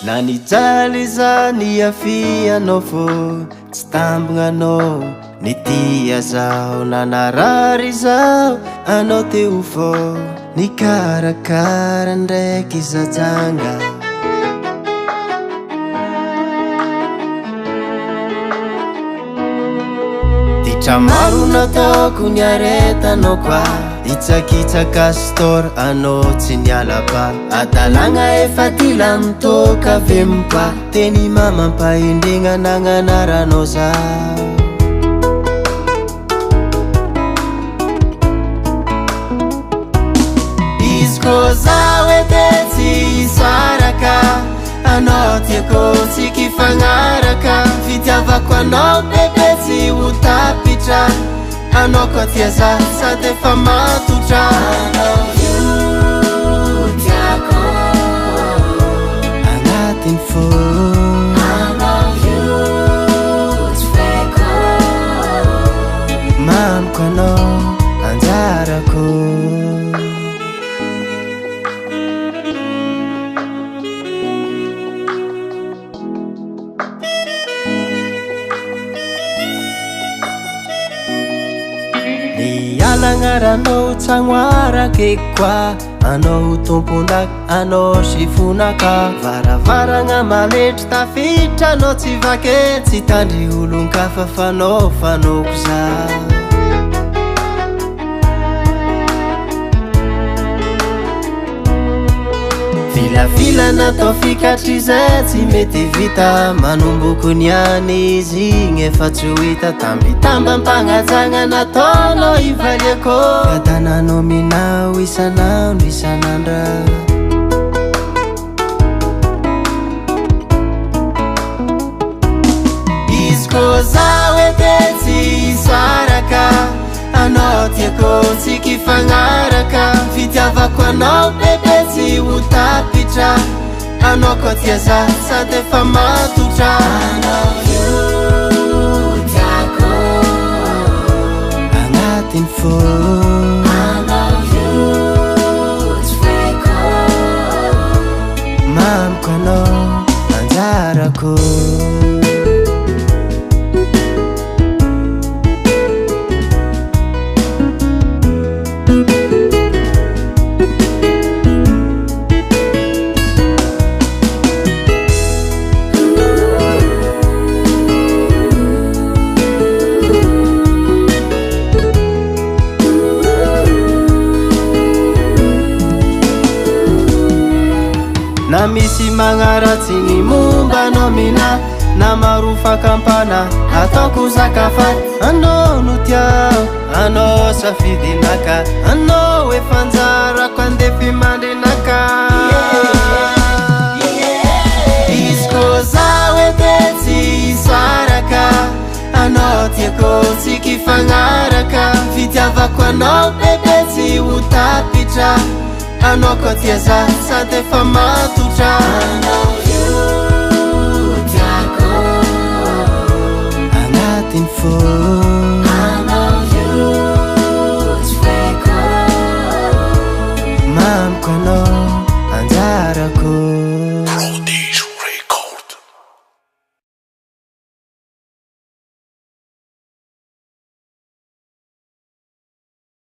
Na nijaly za niafianao fô tsy tambognanao. Nitia zaho na narary zaho, anao teo fô nikarakara ndraiky za janga. Ditra maro nataoko niaretanao koa, hitsakitsaka store anao tsy niala pa. Adalagna efa ty lany toaka vempa, teny mamampahendregna nagnanaranao zaho. Izy koa zaho edy tsy hisaraka, anao tiako tsy kifagnaraka. Fitiavako anao bebe tsy ho tapitra, anao koa tia za sady efa matotra. Anao io tiako agnatin'ny fo, anao io tsy faiko, mamiko anao anjarako. Ny alagnaranao tsagnoarake koa, anao tompon-daka, anao sifonaka. Varavaragna maletry tafiditra anao tsy vake, tsy tandry olon-kafa fanao fanaoko za. Filafila natao fikatry zay tsy mety vita, manomboko niany izy igny efa tsy ho hita. Tambitambam-pagnajagna nataonao ivaliako, fiadananao minao isan'andro isan'andra. Izy koa zaho edy tsy hisaraka, anao tiako tsy kifagnaraka. Fitiavako anao bebe tsy ho tapitra, anao koa tia za sady efa matotra. Anao io tiako agnatin'ny fo, anao io tsy faiko, mamiko anao anjarako. Na misy magnaratsy ny momba anao mina, na maro fakampana ataoko zakafaty. Anao no tiako, anao safidinaka, anao efa anjarako andefy mandrinaka. Izy koa zaho edy tsy hisaraka, anao tiako tsy kifagnaraka. Fitiavako anao bebe tsy ho tapitra, anao koa tia za sady efa matotra.